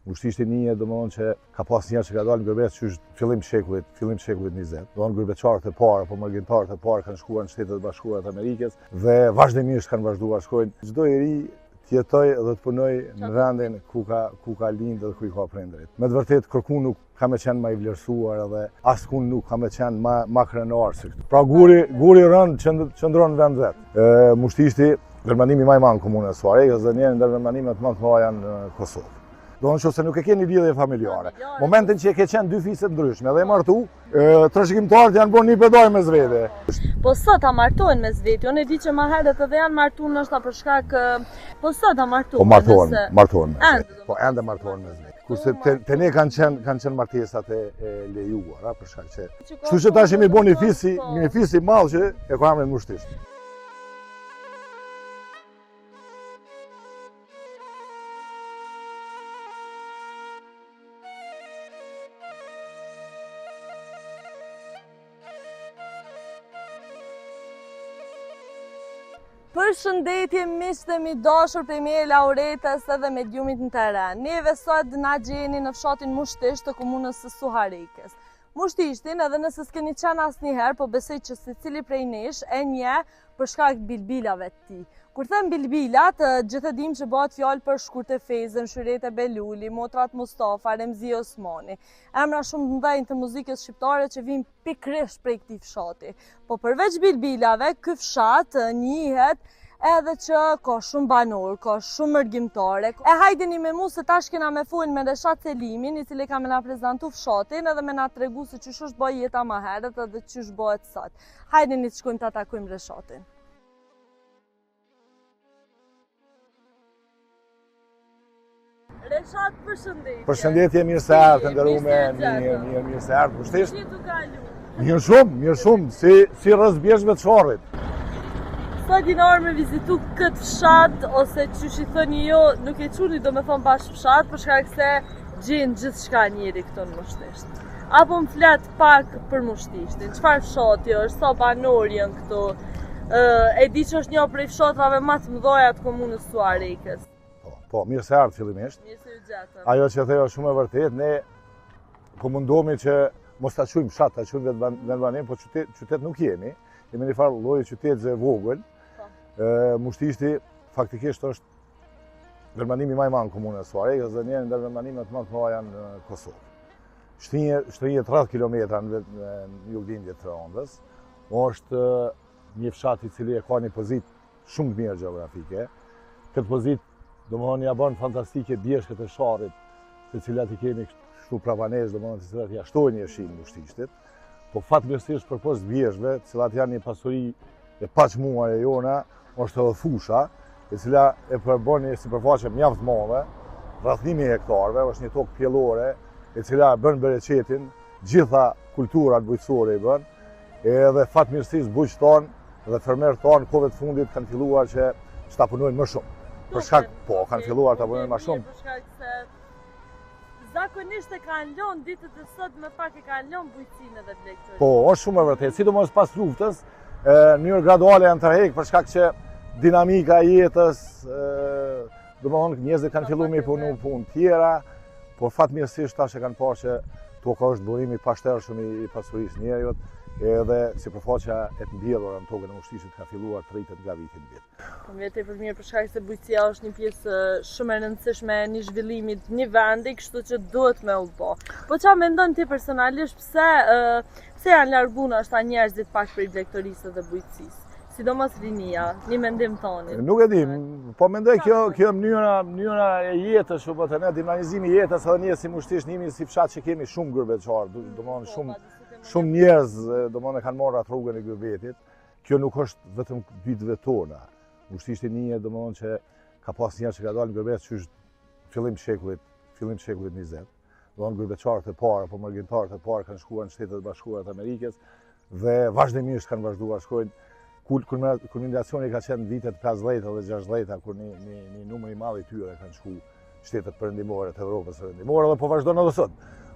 Mushtishti njihet, domethënë që ka pas njerëz që ka dalë në gurbet qysh fillim shekullit, fillim shekullit 20. Domethënë gurbeçarët e parë apo mërgimtarët e parë kanë shkuar në Shtetet e Bashkuara të Amerikës dhe vazhdimisht kanë vazhduar shkojnë. Çdo i ri të jetojë dhe të punojë në vendin ku ka ku ka lindë dhe ku i ka prindërit. Me të vërtetë kërkun nuk ka me qenë ma i vlerësuar edhe askun nuk ka me qenë ma, ma krenar se këtu. Pra guri, guri rëndë qëndron në vend vet. Mushtishti, vendbanimi ma i madh në komunën e Suharekës dhe një ndër vendbanimet më të mëdha në Kosovë. Do në qoftë se nuk e keni lidhje familjare. Momentin që e ke qenë dy fise të ndryshme dhe e martu, trashëgimtarët janë bo nip e dajë mes vete. Po sot a martohen mes vete, unë e di që ma herët edhe janë martu ndoshta për shkak, po sot a martohen. Po martohen, martohen mes vete. Po ende martohen mes vete. Kurse te, te ne kanë qenë kanë qenë martesat e, e lejuara për shkak që kështu që tash jemi bo një fis i, po. një fis i madh që e ka emrin Mushtisht. Përshëndetje miqtë e mi dashur prej meje Lauretës edhe mediumit në teren. Neve sot na gjeni në fshatin Mushtisht të komunës së Suharekës. Mushtishtin edhe nëse s'keni qenë asnjëherë, po besoj që secili prej nesh e njeh për shkak të bilbilave të tij. Kur them bilbilat, gjithë e dimë që bëhet fjalë për Shkurte Fejzën, Shyrete Beluli, Motrat Mustafa, Remzi Osmani. Emra shumë të mëdhenj të muzikës shqiptare që vijnë pikërisht prej këtij fshati. Po përveç bilbilave, ky fshat njihet edhe që ka shumë banorë, ka shumë mërgimtarë. E hajdeni me mu se tash kena me folë me Reshat Selimin, i cili ka me na prezantu fshatin edhe me na tregu se qysh është bo jeta ma herët edhe qysh bëhet sot. Hajdeni të shkojmë ta takojmë Reshatin. Reshat, përshëndetje. Përshëndetje, mirë se erdhët, e nderume, mirë, mirë, mirë se erdhët, Mushtisht. Si tu kalu? Mirë shumë, mirë shumë, si, si rrëzë bjeshkëve të Sharrit. Sot jena ardhë me vizitu këtë fshat, ose qysh i thoni jo, nuk e quni do me thonë bash fshat, për shkak se gjen gjithçka njeri këtu në Mushtisht. A po më flet pak për Mushtishtin, çfarë fshati është, sa banorë janë këtu, e di që është një prej fshatrave ma të mëdhaja të komunës Suharekës. Po, po, mirë se ardhët fillimisht. Mirë se ju gjetëm. Ajo që the është shumë e vërtetë, ne po mundohemi që mos ta quajmë fshat, ta quajmë vendbanim, po qytet, qytet nuk jemi. Jemi një farë lloji qytetëze e vogël. Po. Mushtishti faktikisht është vendbanimi ma i madh në komunën e Suharekës dhe një ndër vendbanimet më të mëdha në Kosovë. Shtrihet rreth kilometra në, në juglindje të Sarandës, është një fshat i cili e ka një pozitë shumë të mirë gjeografike. Këtë pozitë, domethonë, ja bën fantastike bjeshkët e Sharrit, të cilat i kemi kështu prapa nesh, domethonë, të cilat ja shtojnë një shije Mushtishtit. Po fatmirësisht përpos bjeshkëve, të cilat janë një pasuri e paçmuar e jona, është edhe fusha, e cila e përbën një sipërfaqe mjaft të madhe, rreth 1000 hektarëve, është një tokë pjellore, e cila e bën bereqetin, gjitha kulturat bujqësore i bën, edhe fatmirësisht bujqtë tanë dhe fermerët tanë kohëve të fundit kanë filluar që që ta punojnë më shumë. Për shkak, po, kanë filluar ta punojnë më shumë. Për shkak se zakonisht e kanë lënë ditët e sotme pak e kanë lënë bujqësinë edhe blegtorinë. Po, është shumë e vërtetë, sidomos pas luftës, në mënyrë graduale janë tërhek për shkak që dinamika e jetës, domethonë njerëzit kanë fillu me punu punë tjera, por fatmirësisht tash e kanë parë që toka është burimi i pashtershëm i pasurisë njeriut, edhe sipërfaqja e të mbjellura në tokën e Mushtishtit ka filluar të rritet nga viti në vit. Po më vjen tepër mirë për shkak se bujqësia është një pjesë shumë e rëndësishme e një zhvillimi të një vendi, kështu që duhet me u bo. Po ça mendon ti personalisht pse pse janë largu ndoshta njerëzit pak prej blegtorisë dhe bujqësisë? Sidomos rinia, një mendim tonin. Nuk e di, po mendoj kjo kjo mënyra, mënyra e jetës që po të ne dinamizimi i jetës edhe ne si Mushtisht jemi si fshat që kemi shumë gurbeçar, domethënë po, shumë shumë njerëz domethënë kanë marrë atë rrugën e gurbetit. Kjo nuk është vetëm ditëve tona. Mushtishti njihet domethënë që ka pas njerëz që ka dalë në gurbet qysh fillim shekullit, fillim shekullit 20. Domethënë gurbeçarët e parë apo mërgimtarët e parë kanë shkuar në Shtetet e Bashkuara të Amerikës dhe vazhdimisht kanë vazhduar shkojnë kulminacioni ka qenë në vitet 50 dhe 60 kur një, një, një numër i madh i tyre kanë shku shtetet perëndimore të Evropës perëndimore dhe po vazhdon edhe sot.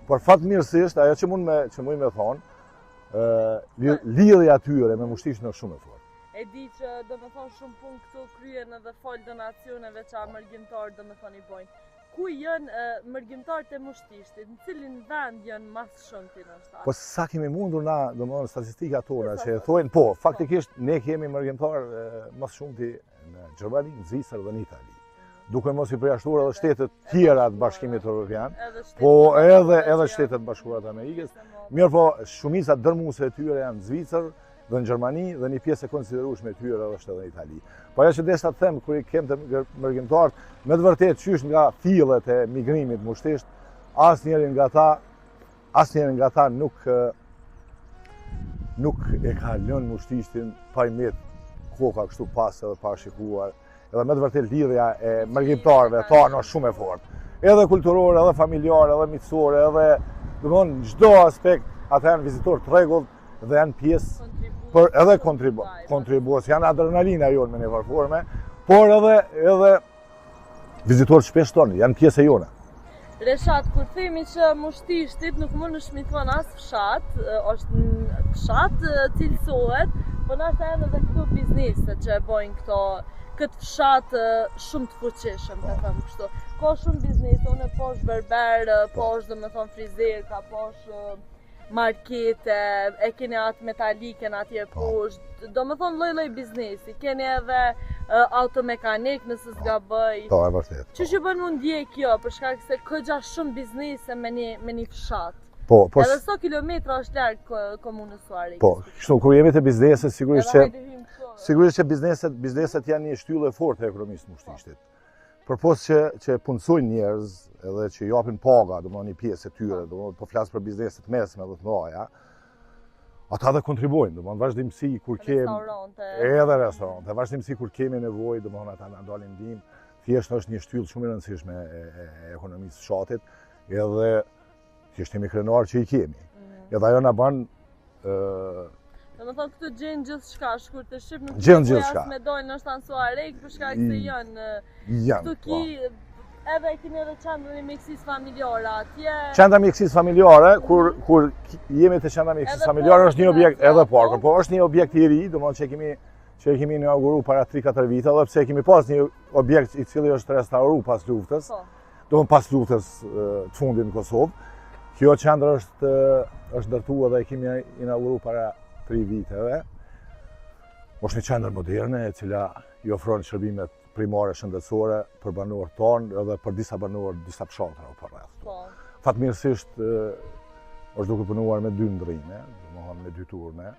Por fatmirësisht ajo që mund me që mund me thonë, ë lidhja e tyre me Mushtishtin është shumë e fortë. E di që domethonë shumë punë këtu kryen edhe falë donacioneve që mërgimtarët domethonë i bojnë. Ku janë mërgimtarët e Mushtishtit, në cilin vend janë ma së shumti ndoshta? Po sa kemi mundur na, domethënë statistikat tona që e thojnë, po, faktikisht ne kemi mërgimtarë ma së shumti në Gjermani, në Zvicër dhe në Itali. Duke mos i përjashtuar edhe shtetet tjera të Bashkimit Evropian, po edhe edhe Shtetet e Bashkuara të Amerikës. Mirëpo, shumica dërmuese e tyre janë në Zvicër, dhe në Gjermani dhe një pjesë e konsiderueshme e tyre edhe është edhe në Itali. Po ajo që deshta të them kur i kem te mërgimtarët, me të vërtetë qysh nga fillet e migrimit n'Mushtisht, asnjëri nga ta asnjëri nga ta nuk nuk e ka lënë Mushtishtin pa i met koka kështu pas edhe pa shikuar. Edhe me të vërtetë lidhja e mërgimtarëve tanë është shumë e fortë. Edhe kulturore, edhe familjare, edhe miqësore, edhe domethënë çdo aspekt ata janë vizitorë të rregullt dhe janë pjesë për edhe kontribu, kontribues, janë adrenalina jonë në një farë forme, por edhe edhe vizitorë shpesh tonë, janë pjesë e jona. Reshat, kur themi që Mushtishtit nuk mundesh me i thonë as fshat, është në fshat cilësohet, po ndoshta edhe dhe këto biznese që e bojnë këto këtë fshat shumë të fuqishëm, të them kështu. Ka shumë biznese, unë pashë berber, pashë domethonë frizer, ka pashë markete, e keni atë metaliken atje po. poshtë, domethonë lloj-lloj biznesi, keni edhe automekanik nëse po. s'gaboj. Po, e vërtetë. Po. Qysh ju bën me u ndje kjo, për shkak se ka shumë biznese me një, me një fshat. Po, po. Edhe sa kilometra është larg komunës Suharekës. Po, kështu kur jemi te bizneset, sigurisht që sigurisht që bizneset, bizneset janë një shtyllë e fortë e ekonomisë së Mushtishtit. Përpos që, që punësojnë njerëz edhe që japin paga, domethënë një pjesë e tyre, domethënë po flas për biznese të mesme dhe të mëdha, ata edhe kontribuojnë, domethënë vazhdimësi kur kemi restorante, edhe restorante, vazhdimësi kur kemi nevojë, domethënë ata na dalin ndihmë, thjesht është një shtyllë shumë e rëndësishme e, e, e ekonomisë së fshatit, edhe Thjesht jemi krenar që i kemi. Mm. Edhe ajo na ban Domethonë këtu gjen gjithçka, shkurt e shqip nuk gjen gjithçka. As me dojnë ndoshta në Suharekë, për shkak se janë janë. Këtu ki po. edhe e keni edhe qendrën e mjekësisë familjare atje. Qendra e mjekësisë familjare, kur mhm. kur jemi te qendra e mjekësisë familjare është një objekt edhe parku, po është një objekt i ri, domethënë që e kemi që e kemi inauguru para 3-4 vite, edhe pse e kemi pas një objekt i cili është restauru pas luftës. Po. Domethënë pas luftës të fundit në Kosovë. Kjo qendër është është ndërtuar dhe e kemi inauguru para 3 viteve. Është një qendër moderne e cila i ofron shërbimet primare shëndetësore për banorët tonë edhe për disa banorë disa fshatra përreth. Po. Fatmirësisht është duke punuar me dy ndërrime, domethënë me dy turne.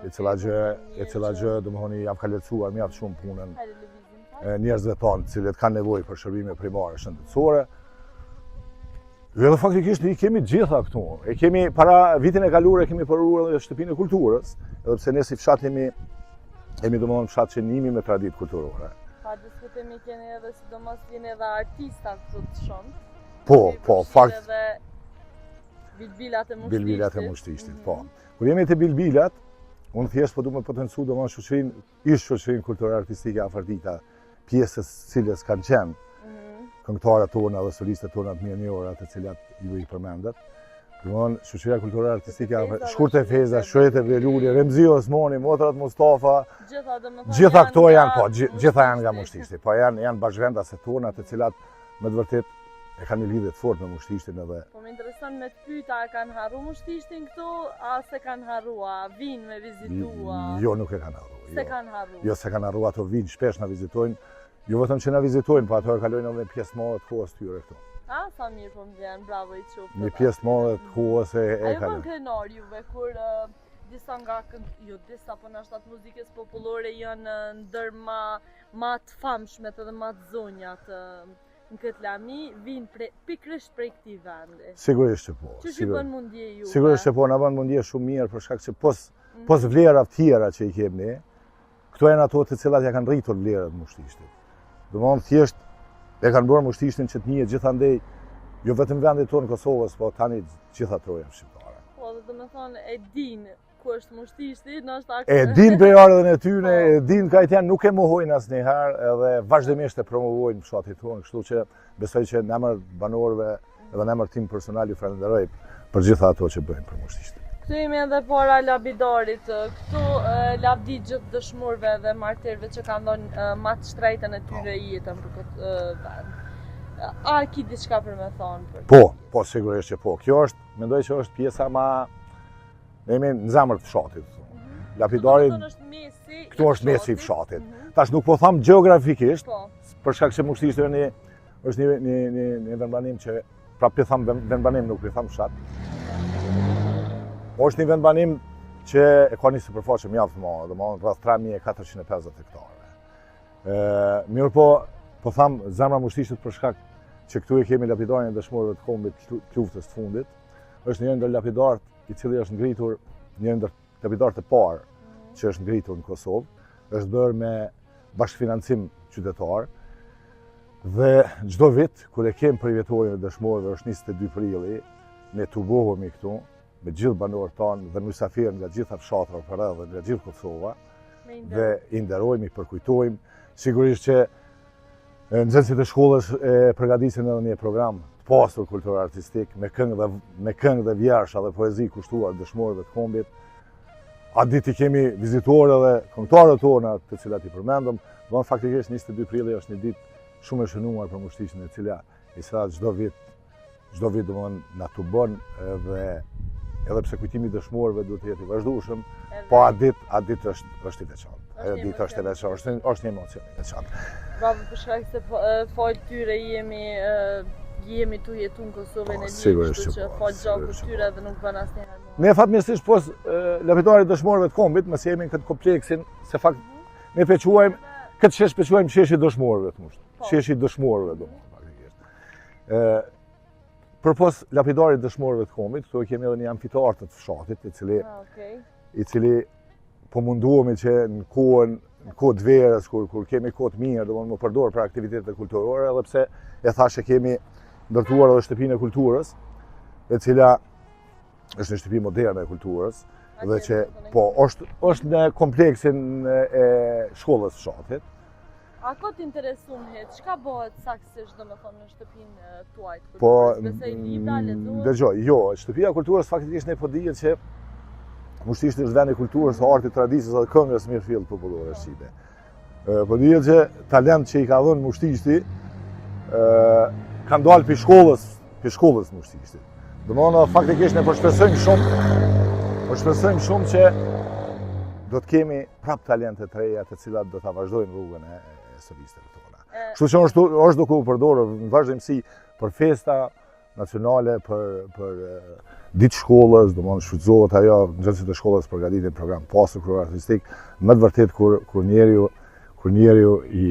E cila gjë, e cila gjë, domethënë, jau ka lehtësuar mjaft shumë punën e njerëzve tonë, të cilët kanë nevojë për shërbime primare shëndetësore. Dhe edhe faktikisht i kemi gjitha këtu. E kemi para vitin e kaluar e kemi përuruar edhe shtëpinë e kulturës, edhe pse ne si fshat jemi jemi domethënë fshat që njihemi me traditë kulturore. Pa diskutim i keni edhe sidomos jeni edhe artista këtu të shumë. Po, po, fakt. Edhe Bilbilat e Mushtishtit. Bilbilat e Mushtishtit, po. Mhm. Kur jemi te Bilbilat, unë thjesht po du me potencu domethënë shoqërinë, ish shoqërinë kulturore artistike Afërdita, pjesë e së cilës kanë qenë mhm. këngëtarët tona dhe solistet tona të mirënjohura të cilat ju i përmendët. Domethënë, shoqëria kulturore artistike Afërdita, Shkurte Fejza, Shkurte Beluli, Remzi Osmani, Motrat Mustafa, gjitha këto janë, po, gjitha janë nga Mushtishti, po janë, janë bashkëvendase tona të cilat me të vërtetë e kanë një lidhje të fortë me Mushtishtin edhe. Po më intereson me të pyta, a kanë harru Mushtishtin këtu, a s'e kanë harru, a vinë me vizitu, a... Jo, nuk e kanë harru. S'e jo. kanë harru. Jo, s'e kanë harru, ato vinë, shpesh na vizitojnë, jo vetëm që na vizitojnë, po ato e kalojnë edhe një pjesë të madhe të kohës tyre këtu. A, sa mirë po më vjen, bravo i qoftë. Një pjesë të madhe të kohës e, e kalojnë. A ju bën krenar juve, kur disa nga, jo disa, po nashta të muzikës popullore janë ndër ma, ma të famshmet edhe ma të zonjat në këtë lami, vinë prej, pikërisht prej këtij vendi. Sigurisht që po. Qysh ju bën me u ndje juve? Sigurisht që po, na bën me u ndje shumë mirë, për shkak që pos, mm. pos vlerave tjera që i kemi ne, këto janë ato të cilat ja kanë rritur vlerat Mushtishtit. Domethënë, thjesht, e kanë bërë Mushtishtin që të njihet gjithandej, jo vetëm vendit tonë Kosovës, po tani gjitha trojeve shqiptare. Po, dhe domethënë, e dinë ku është Mushtishti, ndoshta... E din prejardhjen e tyne, po. e din ka janë, nuk e mohojnë asnjëherë, edhe vazhdimisht e promovojnë fshatin tonë, kështu që besoj që në emër banorëve edhe në emër tim personal ju falenderoj për gjitha ato që bëjnë për Mushtishtin. Këtu jemi edhe para Labidarit, këtu lavdi gjithë dëshmorëve dhe martirëve që kanë dhënë ma të shtrejtën e tyre po. jetën për këtë vend. A ki diçka për me thonë? Për po, po, sigurisht që po. Kjo është, mendoj që është pjesa ma, ne jemi në zemër të fshatit. Mm -hmm. Lapidari, është mesi këtu është mesi i fshatit. Mm -hmm. Tash nuk po tham gjeografikisht, po. për shkak se Mushtishti është një, është një, një, një, një vendbanim që, prapë po tham vendbanim, nuk po tham fshat. Është një vendbanim që e ka një sipërfaqe mjaft të madhe, domethënë rreth 3450 hektarë. Mirëpo, po tham zemra e Mushtishtit për shkak që këtu e kemi lapidarin e dëshmorëve të kombit të luftës të fundit, është një ndër lapidarët i cili është ngritur, një ndër lapidarët e parë që është ngritur në Kosovë, është bërë me bashkëfinancim qytetar, dhe çdo vit, kur e kemi përvjetorin e dëshmorëve, është 22 prilli, ne tubohemi këtu, me gjithë banorët tanë dhe mysafirë nga gjitha fshatrat përreth dhe nga gjithë Kosova, dhe i nderojmë, i përkujtojmë. Sigurisht që nxënësit e shkollës e përgatisin edhe një program të pasur kulturor artistik me këngë dhe me këngë dhe vjersha dhe poezi kushtuar dëshmorëve të kombit. Atë ditë i kemi vizitorë edhe këngëtarët tona të cilat i përmendëm, domethënë faktikisht 22 prilli është një ditë shumë e shënuar për Mushtishtin e cila e cila çdo vit Çdo vit domethënë na tubon edhe edhe pse kujtimi i dëshmorëve duhet të jetë i vazhdueshëm, po atë ditë, atë ditë është është i veçantë. Ajo ditë është e veçantë, është është një emocion i veçantë. Bravo për shkak se po, falë tyre jemi jemi tu jetu në Kosovën po, e lirë, kështu që po, falë gjakut tyre dhe nuk bën asnjëherë më. Ne fatmirësisht pos lapidarit dëshmorëve të kombit, meqë jemi në këtë kompleksin, se fakt ne pe quajmë këtë shesh pe quajmë sheshi i dëshmorëve të mushtë. Po. Sheshi i dëshmorëve domethënë. Përpos lapidarit dëshmorëve të kombit, këtu e kemi edhe një amfiteatër të fshatit, i cili, ah, okay. i cili po munduhemi që në kohën në kohë të verës, kur, kur kemi kohë të mirë, domethënë me përdorë për aktivitete kulturore, edhe pse e thashë kemi ndërtuar edhe shtëpinë e kulturës, e cila është një shtëpi moderne e kulturës, dhe që po, është, është në kompleksin e shkollës fshatit, A ka të interesum hiç, çka bëhet saktësisht domethënë në shtëpinë tuaj të po, kulturës? Po, Besoj libra, lexohet? Dëgjo, jo, shtëpia e kulturës faktikisht ne po dihet që Mushtishti është vend i kulturës, artit, traditës dhe këngës mirëfilltë popullore po. shqipe. Po dihet që talent që i ka dhënë Mushtishti, kanë dalë prej shkollës, prej shkollës Mushtishtit. Domethënë, faktikisht ne po shpresojmë shumë, po shpresojmë shumë që do të kemi prap talente të reja të cilat do ta vazhdojnë rrugën e, e solisteve tona. Kështu që është, është duke u përdorur në vazhdimësi për festa nacionale, për, për ditë shkollës, domethënë shfrytëzohet ajo, nxënësit e shkollës përgatitin program pasur kulturor artistik, me të vërtetë kur, kur njeriu, kur njeriu i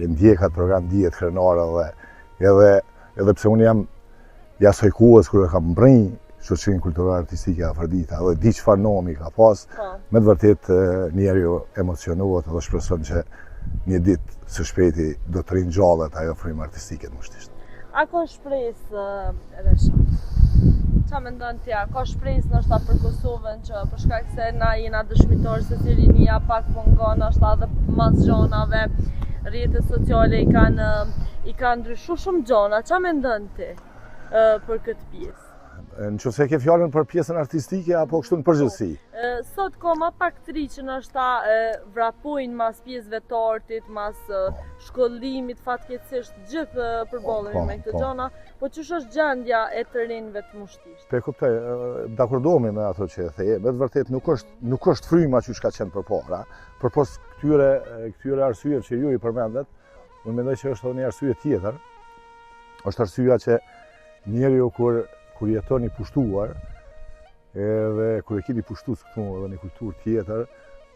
e ndjek atë program ndihet krenar edhe, edhe, edhe pse unë jam i asaj kohës kur e kam mbrri shoqërinë kulturore artistike Afërdita dhe di çfarë nomi ka pas, po. me të vërtetë njeriu emocionohet dhe shpreson që një ditë së shpejti do të ringjallet ajo frymë artistike në Mushtisht. A ka shpresë, Reshat? Qa mendon ti, a ka shpresë ndoshta për Kosovën që për shkak se na jena dëshmitar se si rinia pak po ngon ndoshta edhe mas gjonave, rrjetet sociale i kanë i kanë ndryshu shumë gjona, qa mendon ti për këtë pjesë? Në qoftë se ke fjalën për pjesën artistike apo kështu në përgjithësi? Po, sot ka ma pak të ri që ndoshta vrapojnë mas pjesëve të artit, mas shkollimit, fatkeqësisht gjithë përballemi po, me këtë po. gjona, po qysh është gjendja e të rinjve të Mushtishtit? Po e kuptoj, dakordohemi me ato që e the, me të vërtetë nuk është, nuk është fryma qysh ka qenë përpara, përpos këtyre, këtyre arsye që ju i përmendët, unë mendoj që është edhe një arsye tjetër, është arsyeja që Njeriu kur kur jeton i pushtuar, edhe kur e ki një pushtues këtu edhe një kulturë tjetër,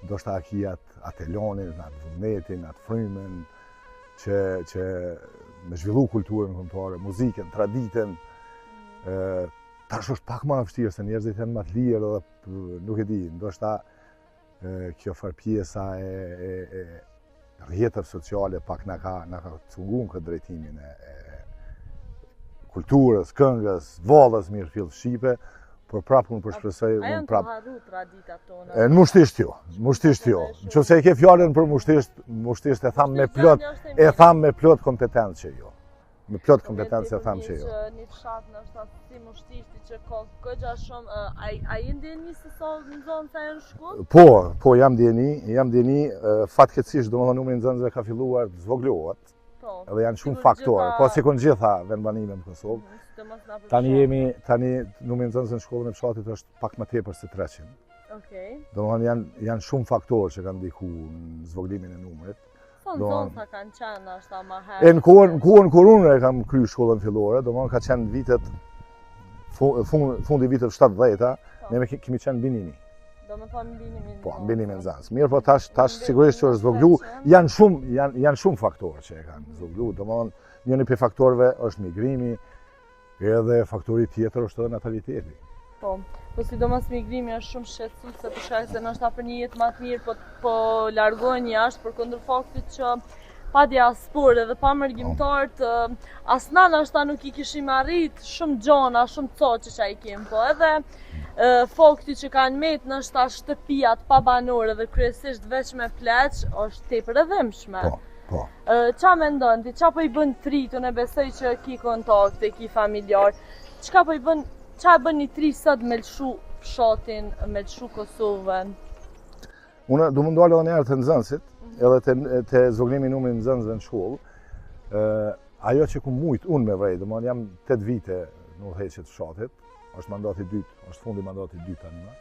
ndoshta e ki atë atë elanin, atë vullnetin, atë frymën që që me zhvillu kulturën kombëtare, muzikën, traditën, ë tash është pak më e vështirë se njerëzit janë më të lirë edhe nuk e di, ndoshta kjo farë pjesa e, e, e rrjeteve sociale pak na ka, na ka cungu në këtë drejtimin e, e kulturës, këngës, valles mirëfilltë shqipe, por prapë unë po shpresoj... A janë tu harru traditat tona? E, në Mushtisht jo, në Mushtisht jo. Në qoftë se e ke fjalën për Mushtisht, Mushtisht e tham me plot, e tham me plot kompetencë që jo. Me plot kompetencë e tham që jo. Një fshat ndoshta si Mushtishti që ka goxha shumë, a, a je n'dijeni se sa nxënësa janë n'shkollë? Po, po, jam n'dijeni, jam n'dijeni, fatkeqësisht, domethënë numri i nxënësve ka filluar të zvogëlohet. Po. Edhe janë shumë faktorë, po sikur në gjitha vendbanimet në Kosovë. Mhm, tani jemi, tani numri i nxënësve në shkollën e fshatit është pak më tepër se 300. Okej. Domethënë janë, janë shumë faktorë që kanë ndiku në zvogëlimin e numrit. Sa nxënësa kanë qenë ndoshta ma herët? E në kohën, në kohën kur unë e kam kry shkollën fillore, domethënë ka qenë vitet, fundi viteve 70-ta, po. ne kemi qenë mbi 1000. Domethonë mbi 1000. Po, mbi 1000 nxënës. Mirëpo tash, tash sigurisht që është zvoglu, janë shumë, janë, janë shumë faktorë që e kanë zvoglu. Domethonë, njëni prej faktorëve është migrimi, edhe faktori tjetër është edhe nataliteti. Po, po sidomos migrimi është shumë shqetësuese për shkak se ndoshta për një jetë më të mirë po po largohen jashtë përkundër faktit që pa diasporë edhe pa mërgimtarët as na ndoshta nuk i kishim arrit shumë gjona, shumë caqe që i kemi, po edhe fakti që kanë met ndoshta shtëpiat pa banorë dhe kryesisht veç me pleq, është tepër e dhimbshme. Po, po. Qa mendon ti, qa po i bën të rit, unë e besoj që ki kontakte, ki familjar, çka po i bën, qa e bën një t'ri sot me lëshu fshatin, me lëshu Kosovën? Unë du me u ndalë edhe njëherë te nxënësit, mhm. edhe te, te zvogëlimi i numrit nxënësve në shkollë, ajo që kum mujt unë me vrejt, domethonë jam 8 vite në udhëheqje të fshatit, është mandati i dytë, është fundi i mandatit dytë tani më.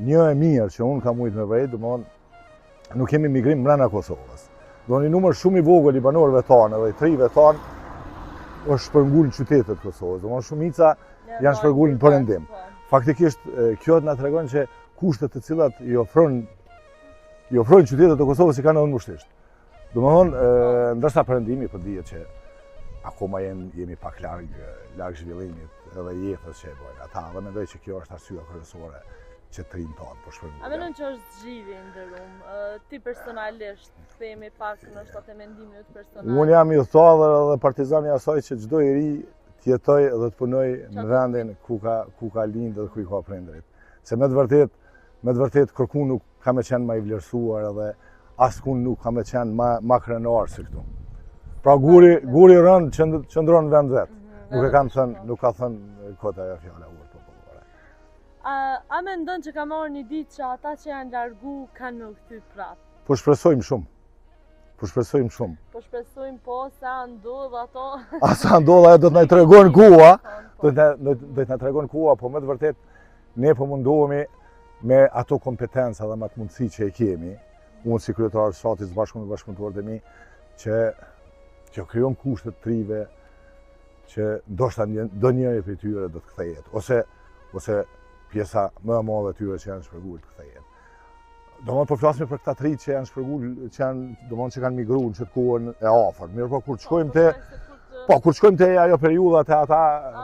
Një e mirë që unë kam mujt me vrejt, domethonë nuk kemi migrim mrena Kosovës. Domethonë një numër shumë i vogël i banorëve tanë edhe i të rinjve tanë është shpërngul në qytetet e Kosovës. Domethonë shumica janë shpërngul në perëndim. Po. Faktikisht kjo na tregon që kushtet të cilat i ofron i ofrojnë qytetet e Kosovës i kanë edhe në Mushtisht. Domethonë, ndërsa perëndimi po dihet që akoma jem, jemi pak larg, larg zhvillimit edhe jetës që e bojnë ata, dhe mendoj që kjo është arsyeja kryesore që të rinjtë tanë po shpërngulen. A mendon që është zgjidhje i nderum? Ti personalisht, themi pak ndoshta te mendimi yt personal. Unë jam ithtar dhe partizan i asaj që çdo i ri të jetojë dhe të punojë në vendin ku ka, ku ka lindë dhe ku i ka prindërit. Se me të vërtet, me të vërtet kërkun nuk ka me qenë ma i vlerësuar edhe askun nuk ka me qenë ma, ma krenar se këtu. Pra guri, guri i rëndë që qëndron në vend vet. Mhm, nuk e kanë thënë, nuk ka thënë kot ajo fjala e urtë popullore. A, a mendon që ka me ardh një ditë që ata që janë largu kanë me u kthy prapë? Po shpresojmë shumë. Po shpresojmë shumë. Po shpresojmë po, sa ndodh ato. A sa ndodh ajo do të na tregon koha, po. do të na do të na tregon koha, po me të vërtet ne po mundohemi me ato kompetenca dhe me atë mundësi që e kemi, unë si kryetar i fshatit së bashku me bashkëpunëtorët e mi, që që krijojmë kushtet të rinjve që ndoshta ndonjëri prej tyre do të kthehet ose ose pjesa më e madhe e tyre që janë shpërngul të kthehet. Domethënë po flasim për këta të rinj që janë shpërngul, që janë, domethënë që kanë migru në qët kohën e afërt. Mirëpo kur të shkojmë te Po, kur të shkojmë te ajo periudha te ata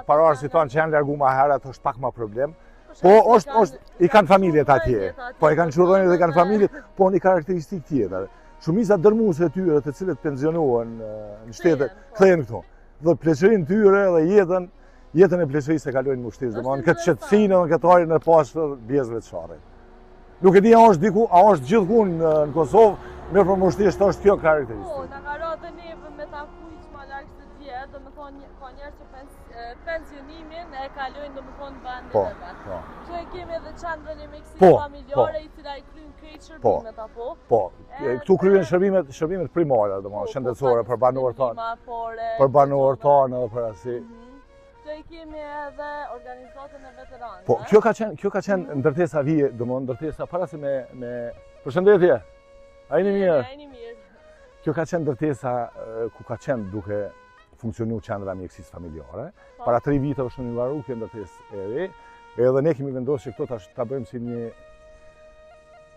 paraardhësit tanë që janë largu ma herët, është pak ma problem. Po, është, është, i kanë familjet atje. Po, i kanë qurrojnë dhe kanë familjet, po një karakteristikë tjetër. Shumica dërmuese e tyre të cilët penzionohen në shtete, po. kthehen këtu. Dhe pleqërinë e tyre dhe jetën, jetën e pleqërisë e kalojnë në Mushtisht, domethënë këtë qetësinë dhe këtë ajrin e pastër bjezëve të Sharrit. Nuk e di a është diku, a është gjithkun në Kosovë, mirëpo Mushtisht është kjo karakteristikë. Po, na ka ra dhe neve me taku që ma larg se dje, domethonë ka njerëz që pens, pensionimin e kalojnë domethonë në vendin po, e vet. Po. Këtu e kemi edhe qendrën e mjekësisë po, familjare, po. i cila i kryen krejt po. shërbimet apo? Po, këtu kryen shërbimet, shërbimet primare, domethënë po, shëndetësore për banorët tanë. Për banorët tanë edhe për asi. Mm -hmm. Këtu e kemi edhe organizatën e veteranëve. Po, kjo ka qenë, kjo ka qenë mhm. ndërtesa vije, domethënë ndërtesa para se me me Përshëndetje. A jeni mirë? A jeni mirë. Kjo ka qenë ndërtesa ku ka qenë duke funksionu qendra e mjekësisë familjare. Po. Para 3 viteve është inauguru kjo ndërtesë e re, edhe ne kemi vendosur që këto ta, ta bëjmë si një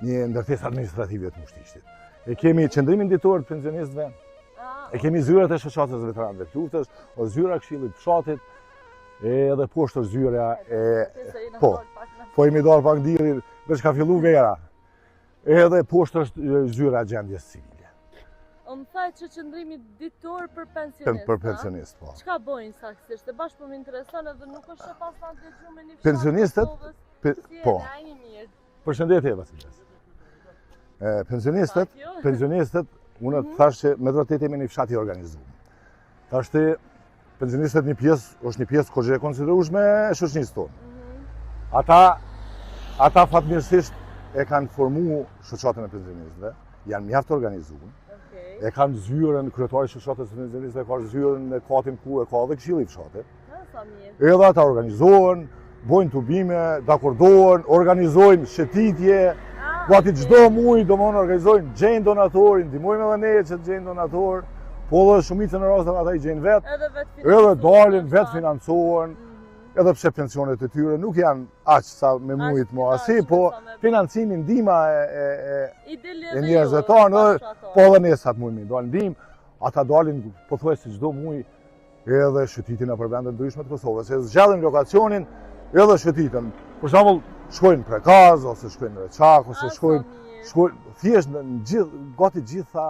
një ndërtesë administrative të Mushtishtit. E kemi qëndrimin ditor të pensionistëve, E kemi zyrat e shoqatës veteranëve të luftës, o zyra e këshillit të fshatit, edhe poshtë është zyra e po. Po jemi dalë pak n'diellin, veç ka fillu vera. Edhe poshtë është zyra e gjendjes civile. O më tha që qëndrimi ditor për pensionistë, Për pensionistë, po. Çka bojnë saktësisht? E bash po më intereson edhe nuk është që pas në të me një fshat Pensionistët, pe, po. Si e Përshëndetje, Vasilis. Pensionistët, pensionistët, unë të mhm. thashë që me të vërtetë jemi një fshat i organizuar. Tashti, pensionistët një pjesë, është një pjesë goxha e konsiderueshme e shoqënisë tonë. Mhm. Ata, ata fatmirësisht e kanë formu shoqatën e pensionistëve, janë mjaft organizuar. E kanë zyrën, kryetari i shoqatës së pensionistëve ka zyrën në katin ku e ka edhe këshilli i fshatit. Sa mirë. Edhe ata organizohen, bojnë tubime, dakordohen, organizojnë shëtitje, Ah, gati çdo muj, domethënë organizojnë, gjejnë donator, ndihmojmë edhe ne që të gjejnë donator, po edhe shumicën e rasteve ata i gjejnë vetë, Edhe vetë edhe dalin, vetë financohen, Mhm. edhe pse pensionet e tyre nuk janë aq sa me mujt mo asi, po financimi ndihma e, e, e I deli e edhe njerëzve ju, tanë, edhe- bashkëfshatarë. po edhe ne sa të mujmë, dalin ndihmë, ata dalin pothuajse çdo muj edhe shëtitin nëpër vende ndryshme të Kosovës, e zgjedhin lokacionin edhe shëtitën. Për shembull, shkojnë në Prekaz ose shkojnë në Reçak ose Ah, sa shkojnë mirë. shkojnë thjesht në në gjithë gati gjitha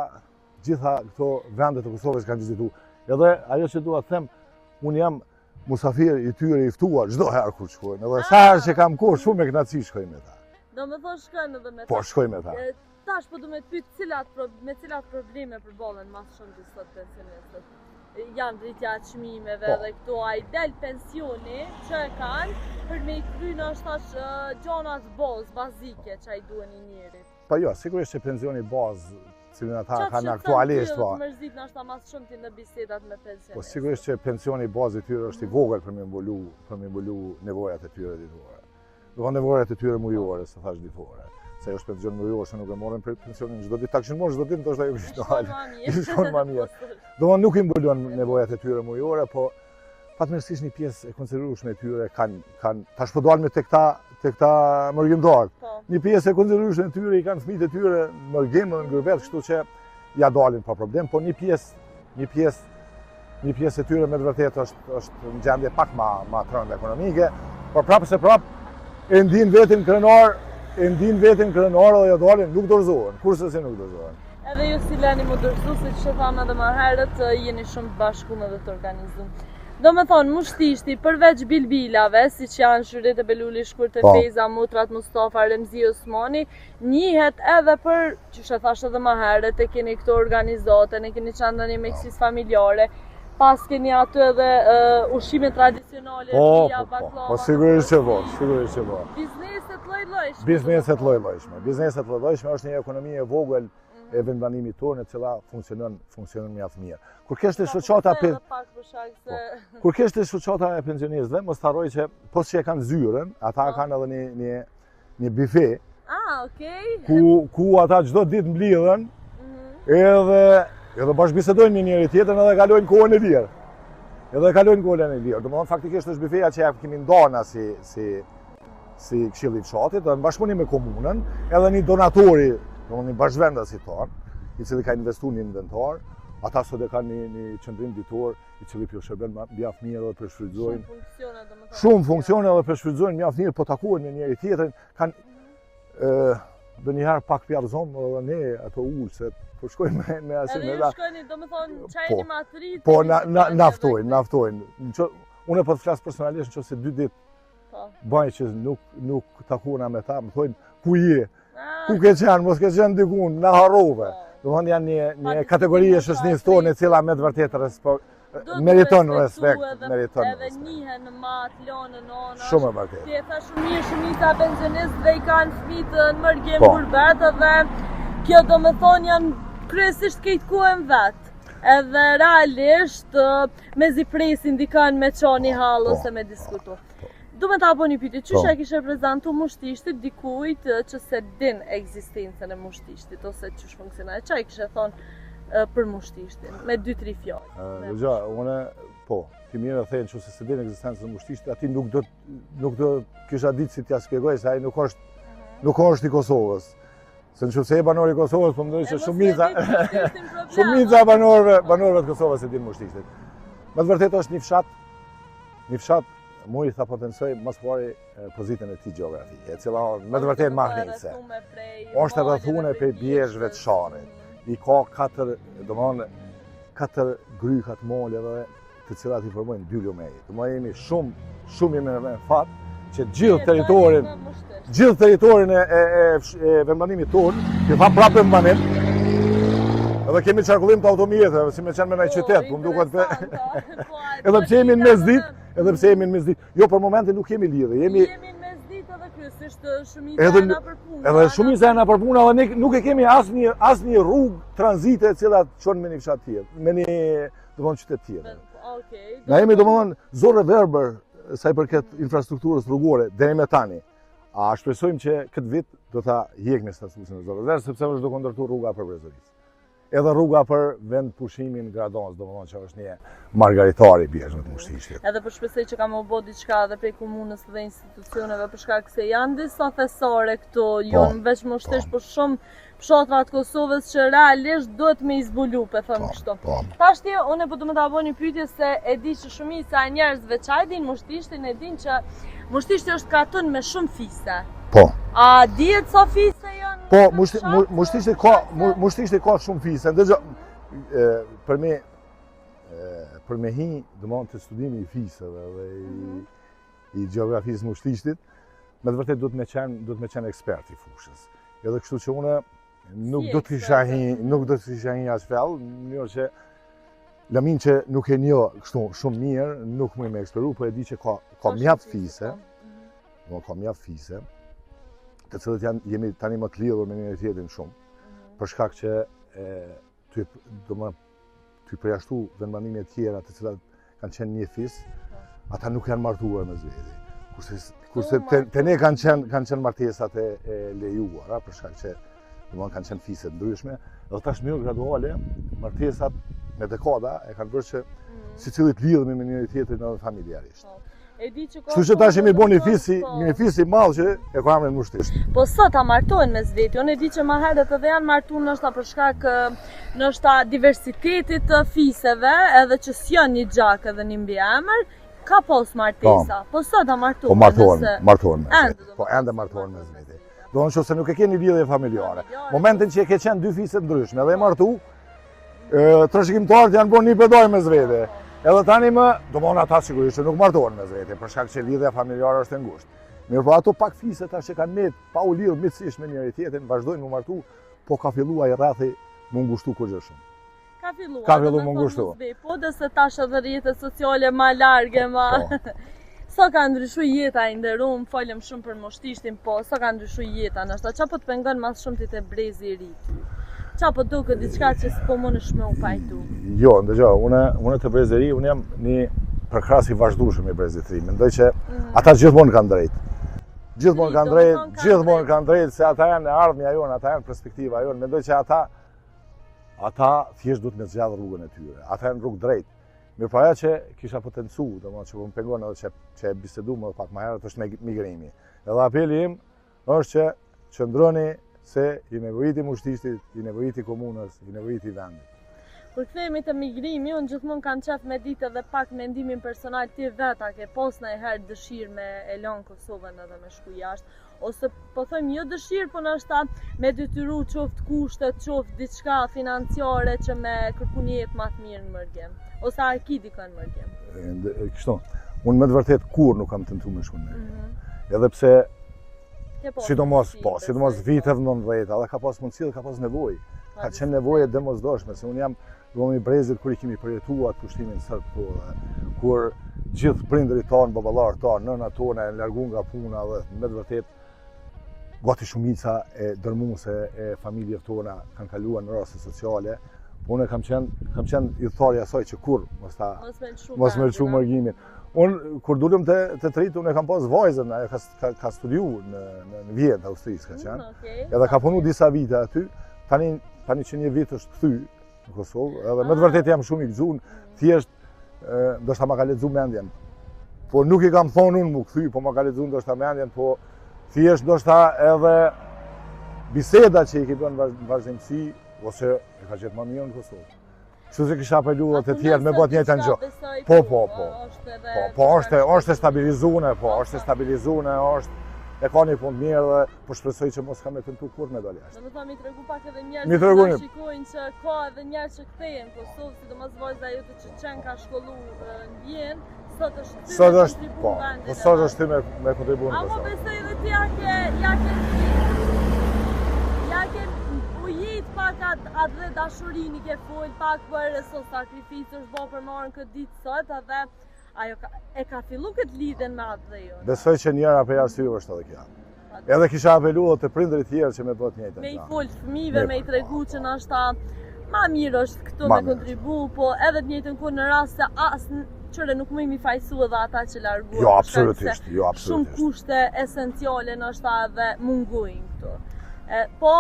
gjitha këto vende të Kosovës kanë vizitu. Edhe ajo që dua të them, unë jam musafir i tyre i ftuar çdo herë kur shkojnë. Edhe sa herë që kam kohë, shumë me kënaqësi shkoj me ta. Do me thonë shkojnë edhe me Po ta. shkoj me ta. E, Tash po du me të pyet cilat pro, me cilat probleme përballen mas shumë të sot pensionistët. E, Janë rritja e çmimeve Po. dhe këto a i del pensioni që e kanë për me i kry nështë tash gjanat bazë, bazike që ai duhen i njerit. Po jo, sigurisht që pensioni bazë, cilin ata Qatë kanë që aktualisht, po. Të mërzit nështë mas shumë ti në bisedat me pensionistët. Po sigurisht që pensioni bazë i tyre është i vogël për me mbulu, për me mbulu nevojat e tyre ditore. Do thonë nevojat e tyre mujore, se thash ditore. Se ajo është pension mujor, se nuk e marrin për pensionin çdo ditë, ta kishin marrë çdo ditë, ndoshta ju kishin Shkon dalë. ma mirë. I shkon ma mirë. Do thonë nuk i mbulon nevojat e tyre mujore, po fatmirësisht një pjesë e konsiderueshme e tyre kanë kanë tash po dalmi tek ta tek ta mërgimtarët. Po. Një pjesë e konsiderueshme e tyre i kanë fëmijët e tyre në mërgim dhe në gurbet, kështu që ja dalin pa problem, po një pjesë një pjesë një pjesë e tyre me të vërtetë është është në gjendje pak ma ma të rëndë ekonomike, por prapë se prapë e ndin vetin krenar, e ndin vetin krenar dhe ja dalin, nuk dorëzohen, kurse nuk dorëzohen. Edhe ju si leni mu dorëzu, si që thamë edhe më herët, jeni shumë të bashkuar dhe të organizuar. Do me thonë, mushtishti, përveç bilbilave, si që janë Shyrete Beluli, Shkurte Po. Fejza, Mutrat Mustafa, Remzi Osmani, njihet edhe për, që e thash edhe më herët, e keni këto organizate, ne keni qendrën e mjekësisë familjare, pas keni aty edhe uh, ushqime tradicionale, Po, pija, po, po, baklava, po sigurisht që po, sigurisht që po. Bizneset lloj-llojshme. Bizneset lloj-llojshme. Bizneset lloj-llojshme është një ekonomi e vogël e vendbanimit tonë e cila funksionon funksionon mjaft mirë. Kur kishte shoqata pe... pe, Pak për shkak se... kur kishte shoqata e pensionistëve, mos harroj që pos që e kanë zyrën, ata Po. kanë edhe një një një bife Ah, okay. ku ku ata çdo ditë mblidhen Mhm. edhe edhe bashkëbisedojnë me njëri tjetrin edhe kalojnë kohën e lirë. Edhe kalojnë kohën e lirë. Domethënë faktikisht është bifeja që ja kemi ndarë si si si këshilli i fshatit, dhe në bashkëpunim me komunën, edhe një donatori, domethënë një bashkëvendasi ton, i cili ka investuar në inventar, ata sot e kanë një, një qëndrim ditor i cili po shërben mjaft mirë dhe po shfrytëzojnë Shumë funksione, domethënë. shumë funksione dhe po shfrytëzojnë mjaft mirë, po takohen me njëri tjetrin, kanë ë ndonjëherë pak pjavzon edhe ne ato ulëset, po shkojmë me me asim Edhe me ju da. shkoni, domethënë, Po. çajeni ma të rritë. Po na na na ftojnë, na ftojnë. Në qo- Unë po të flas personalisht nëse dy ditë Po. baj që nuk nuk takohna me ta, më thonë ku je, Ah, ku ke qenë, mos ke qenë dikun, na harrove. po. Do thonë janë një Pa një kategori e diskutim, shoqërisë tonë e cila me të vërtetë respekt Duhet të meriton respektu respekt, edhe- meriton Edhe respekt. njihen në mat, lënë në anash. Shumë e vërtetë. Ti e tha shumë mirë, shumica e pensionistëve i kanë fëmijët në mërgim Po. gurbet edhe kjo do me thonë janë kryesisht krejt kohën vet. Edhe realisht ë, mezi presin dikan me qa një hall Po, ose me diskutu. Du me ta bo një pyetje, qysh Po. e kishe prezantu mushtishtit dikujt ë, që se din ekzistencën e mushtishtit ose qysh funksionon? Qa i kishe thonë ë, për mushtishtin me 2-3 fjalë? Ë, Dëgjo, unë po, ti mirë e the nëse se din ekzistencën e mushtishtit, ati nuk do nuk do kisha ditë si t'ja shpjegoj se ai nuk është nuk është i Kosovës. Se në qoftë se je banor i Kosovës, po mendoj E se mos shumica e di mushtishtin problem, shumica e banorëve, banorëve të Kosovës e din mushtishtin. Me të vërtetë është një fshat, një fshat muj ta potencoj mas pari e, pozitën e tij gjeografike, e cila është me të vërtetë mahnitëse. Është e rrethume prej bjeshkëve të Sharrit. I ka katër, domethënë katër grykat maleve të cilat i formojnë dy lumej. Domethënë jemi shumë shumë jemi me fat që gjithë territorin, gjithë territorin e, e, e, e vendbanimit tonë, që tham prapë vendbanim, edhe kemi qarkullim të automjeteve, si me qenë me ndonjë qytet, po më duket pe, Po, edhe pse jemi në mesditë, edhe pse jemi në mesditë. Jo, për momentin nuk kemi lidhje, jemi jemi në mesditë edhe kryesisht shumica edhe, janë për punë. Edhe shumica janë për punë, edhe ne nuk e kemi asnjë asnjë rrugë tranzite e cila çon me një fshat tjetër, me një, domethënë qytet tjetër. Okej. Na jemi domethënë zorrë verbër sa i përket infrastrukturës rrugore deri me tani. A shpresojmë që këtë vit do ta hjekmi statusin e zorrës verbër sepse është duke u ndërtu rruga për Brezovicë. Edhe rruga për vend pushimin Gradonës, domethënë që është një margaritar i bjeshkëve të Mushtishtit. Edhe po shpresoj që ka me u bo diçka edhe prej komunës dhe institucioneve për shkak se janë disa thesare këtu, jo po, veç Mushtisht, po, po shumë fshatra të Kosovës që realisht duhet me i zbulu, po them po, kështu. Po. Tashti, unë po du me ta bo një pyetje se e di që shumica e njerëzve që e din Mushtishtin, e din që Mushtishti është katun me shumë fise. Po. A dihet sa fise janë? Po, Mushtishti ka, Mushtishti ka shumë fise. Ndëgjo, për me, për me hi, domethënë te studimi i fiseve dhe i, mm -hmm. i gjeografisë Mushtishtit, me të vërtetë duhet me qenë, duhet me qenë ekspert i fushës. Edhe kështu që unë nuk do të kisha hi, nuk do të kisha hi aq fell, në mënyrë që Lëmin që nuk e njoh kështu shumë mirë, nuk muj me eksperu, po e di që ka, ka mjaft fise, po. mhm. ka mjaft fise, të cilët janë, jemi tani më të lidhur me njëri tjetrin shumë, mhm. për shkak që e, ty, domethënë, ty përjashtu vendbanime tjera të cilat kanë qenë një fis, po. ata nuk janë martuar mes veti. Kurse, kurse te, te ne kanë qenë, kanë qenë martesat e, e lejuara, për shkak që domethënë kanë qenë fise të ndryshme, dhe tash në mënyrë graduale, martesat me dekada e kanë bërë që mm. secili të lidhemi me njëri tjetrin edhe familjarisht. Po. E di që ka Kështu që tash jemi bo një fis, po. një fis i madh që e ka emrin Mushtisht. Po sot a martohen mes veti, unë e di që ma herët edhe janë martu ndoshta për shkak ndoshta diversitetit të fiseve, edhe që s'janë një gjak edhe një mbiemër, ka pos martesa. Po, po sot a martohen? Po martohen, martohen mes veti. Po ende martohen mes veti. Do në qoftë se nuk e ke një lidhje familjare. Momentin që e ke qenë dy fise të ndryshme dhe e martu, trashëgimtarët janë bo nip e dajë mes vete. Edhe tani më, domethënë ata sigurisht që nuk martohen mes vete, për shkak që lidhja familjare është e ngushtë. Mirëpo ato pak fise tash që kanë met pa u lidhë miqësisht me njëri tjetrin, vazhdojnë me u martu, po ka fillu ai rrethi m'u ngushtu kurgjë shumë. Ka fillu, ka fillu m'u ngushtu. Po dhe se tash edhe rrjetet sociale ma large, ma... Po. Sa ka ndryshu jeta i nderum, folëm shumë për Mushtishtin, po sa ka ndryshu jeta, ndoshta ça po të pengon ma së shumti te brezi i ri ty? Ça po duket diçka që s'po mundesh me u pajtu? Jo, ndëgjo, unë, unë te brezi i ri, unë jam një përkrahës i vazhdueshëm i brezit të ri. Mendoj që mm -hmm. ata gjithmonë kanë drejt. Gjithmonë kanë drejt, gjithmonë kanë drejt, se ata janë e ardhmja jonë, ata janë perspektiva jonë. Mendoj që ata Ata thjesht duhet me zgjedh rrugën e tyre. Ata janë rrugë drejt. Mirëpo ajo që kisha potencu, domethënë që po më pengon edhe që, që e bisedum edhe pak më herët, është migrimi. Edhe apeli im është që qëndroni se i nevojiti Mushtishtit, i nevojiti komunës, i nevojiti vendit. Kur kthehemi te migrimi, unë gjithmonë kam qef me ditë edhe pak mendimin personal ti vetë, a ke pos najherë dëshirë me e lanë Kosovën edhe me shku jashtë, ose po them jo dëshirë, po ndoshta me detyru qoftë kushtet, qoftë diçka financiare që me kërku një jetë ma të mirë në mërgim, ose a ki dikën në mërgim? Kështu, unë me të vërtet kurrë nuk kam tentu me shku në mërgim. Mm -hmm. Edhe pse, sidomos, po, sidomos viteve 90, edhe ka pas mundësi dhe ka pas nevojë. Ka qenë nevojë e domosdoshme, se unë jam Domethënë i brezit kur i kemi përjetuar pushtimin serb këtu dhe kur gjithë prindërit tanë, baballarët tanë, nënat tona janë largu nga puna dhe me të vërtet gati shumica e dërmuese e familjeve tona kanë kaluar në raste sociale, po unë kam qenë kam qenë ithtar i asaj që kurrë mos ta mos me lëshu mërgimin. Unë kur dulëm te të rinjtë, unë e kam pas vajzën, ajo ka ka, ka studiu në në, në Vjenë të Austrisë ka qenë. Mm, okay. Edhe ka punu disa vite aty. Tani tani që një vit është kthy në Kosovë, edhe me të vërtetë jam shumë i gëzuar, thjesht ndoshta ma ka lexu mendjen. Po nuk i kam thonë unë m'u kthy, po ma ka lexu ndoshta mendjen, po thjesht ndoshta edhe biseda që i ke bën në vazhdimësi ose e ka gjetë më mirë në Kosovë. Kështu që kisha apelu dhe të tjerë me bo të njëjtën gjë. Po, po, po. Po, po, është, është e stabilizune, po, është e stabilizune, është e ka një punë mirë dhe po shpresoj që mos ka me tentu kurrë me dalë jashtë. Domethënë mi tregu pak edhe njerëz që na shikojnë që ka edhe njerëz që kthehen në Kosovë, sidomos vajza jote që qenë ka shkollu në Vjenë, sot është kthy me kontribu po, në vendin. Po, sot është kthy me, me kontribu në Kosovë. Amo besoj edhe ti ja ke, ja ke, ja ke ujit pak atë atë dhe dashurinë i ke fol pak për sa sakrificë është bo për me ardh në këtë ditë sot edhe. Ajo ka, e ka fillu këtë lidhjen me atdheun. Besoj që njëra prej arsyeve është edhe kjo. Edhe kisha apelu edhe te prindërit tjerë që me bë të njëjtën Me i fol fëmijëve, me i tregu që ndoshta ma mirë është këtu me kontribu, po edhe të njëjtën kohë në rast se as qëre nuk mujmë i fajsu edhe ata që largohen. Jo, absolutisht, jo, absolutisht. Shumë kushte esenciale ndoshta edhe mungojnë këtu. E, po,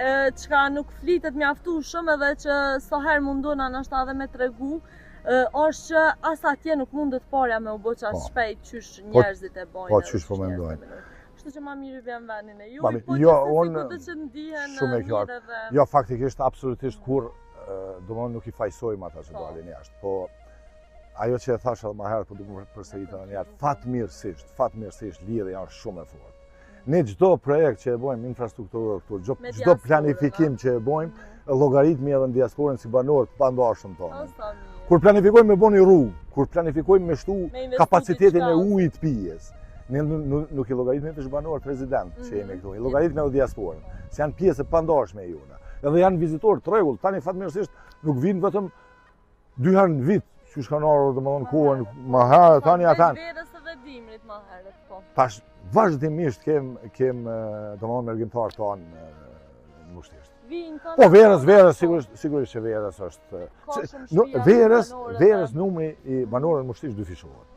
e, çka nuk flitet mjaftueshëm edhe që sa herë mundona ndoshta edhe me tregu, është që as atje nuk mundet parja me u bo qaq po. shpejt qysh po, njerëzit e bojnë. Po, qysh po mendojnë. Kështu që ma mirë i vjen vendin e juj, po jo, unë, si që ndihen shumë e qartë. Edhe... Jo, faktikisht, absolutisht, kur, domethënë nuk i fajsojmë ata që po. dalin jashtë, po ajo që e thashë edhe ma herët, po du me përsërit edhe njëherë, fatmirësisht, fatmirësisht, lidhja është shumë e fortë. Ne çdo projekt që e bojmë infrastrukturor këtu, çdo çdo planifikim që e bojmë, mhm. llogaritmi edhe në diasporën si banorë të pandashëm tonë. Kur planifikojmë me bo një rrugë, kur planifikojmë me shtu kapacitetin e ujit të pijes, ne nuk i llogaritmi veç banorët rezident që jemi mhm. këtu, i llogaritmi edhe diasporën, se janë pjesë e pandashme e jona. Edhe janë vizitorë të rregullt, tani fatmirësisht nuk vinë vetëm Dy herë në vit, qysh kanë ardhur, domethënë kohën, më herët, tani ata. Verës edhe dimrit më herët, po. Tash, vazhdimisht kem, kem domethënë, mërgimtarë tanë në Mushtisht. Po, verës, verës, sigurisht, sigurisht që verës është... No, verës, verës numri i banorëve në Mushtisht dyfishohet.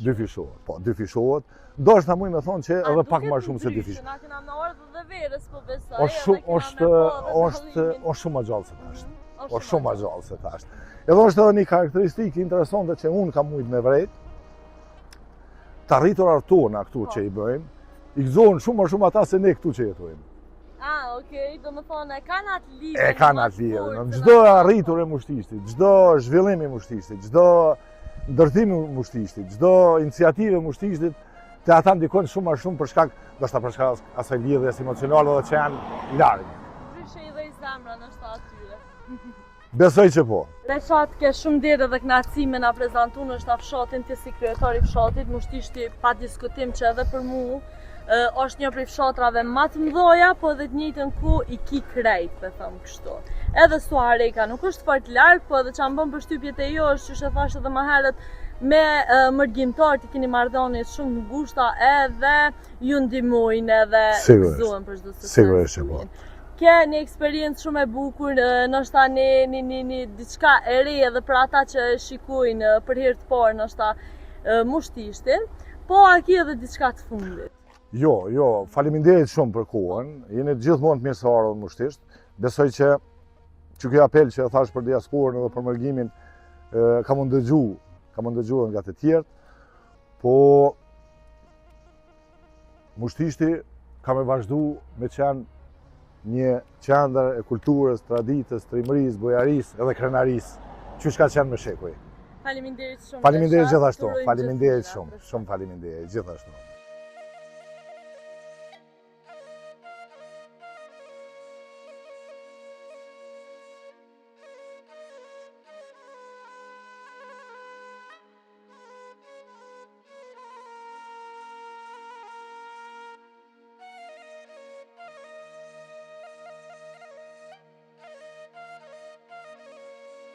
Dyfishohet, po, dyfishohet. Ndoshta muj me thonë që edhe pak ma shumë se dyfishohet. Na kena me ardhë dhe verës, po besoj. Është shumë, është, është, është shumë ma gjallë se tash. Mhm, është shumë ma gjallë se tash. Edhe është edhe një karakteristikë interesante që unë kam mujtë me vrejt, të arriturat tona këtu po. që i bëjmë, i gëzohen shumë ma shumë ata se ne këtu që jetojmë. Ah, okej, domethënë, e kanë atë lidhje. E kanë atë lidhje. Çdo arritur e Mushtishtit, çdo zhvillim i Mushtishtit, çdo ndërtim i Mushtishtit, çdo iniciativë e Mushtishtit, te ata ndikon shumë ma shumë për shkak, ndoshta për shkak asaj lidhjes emocionale dhe që janë larg. Ndryshe i dheh zemra ndoshta atyre. Besoj që po. Reshat, ke shumë nder edhe kënaqësi me na prezantu ndoshta fshatin ti si kryetar i fshatit, Mushtishti pa diskutim që edhe për mu është një prej fshatrave ma të mdhoja, po edhe të njëjtën kohë i ki krejt, po them kështu. Edhe Suhareka nuk është fort larg, po edhe që më bën përshtypje te ju është qysh e thashë edhe më herët me mërgimtarët i keni marrëdhënie shumë të ngushta edhe ju ndihmojnë edhe gëzohen për çdo sukses. Sigurisht që po. Ke një eksperiencë shumë e bukur, ndoshta një një një një diçka e re edhe për ata që e shikojnë për herë të parë ndoshta Mushtishtin, po a ki edhe diçka të fundit. Jo, jo, faleminderit shumë për kohën. Jeni gjithmonë të mirëseardhur në Mushtisht. Besoj që që ky apel që e thash për diasporën edhe për mërgimin ka me u ndëgju, ka me u ndëgju nga të tjerët. Po Mushtishti ka me vazhdu me qenë një qendër e kulturës, traditës, trimërisë, bujarisë edhe krenarisë, qysh ka qenë me shekuj. Faleminderit shumë. Faleminderit gjithashtu, faleminderit shumë, shumë faleminderit gjithashtu.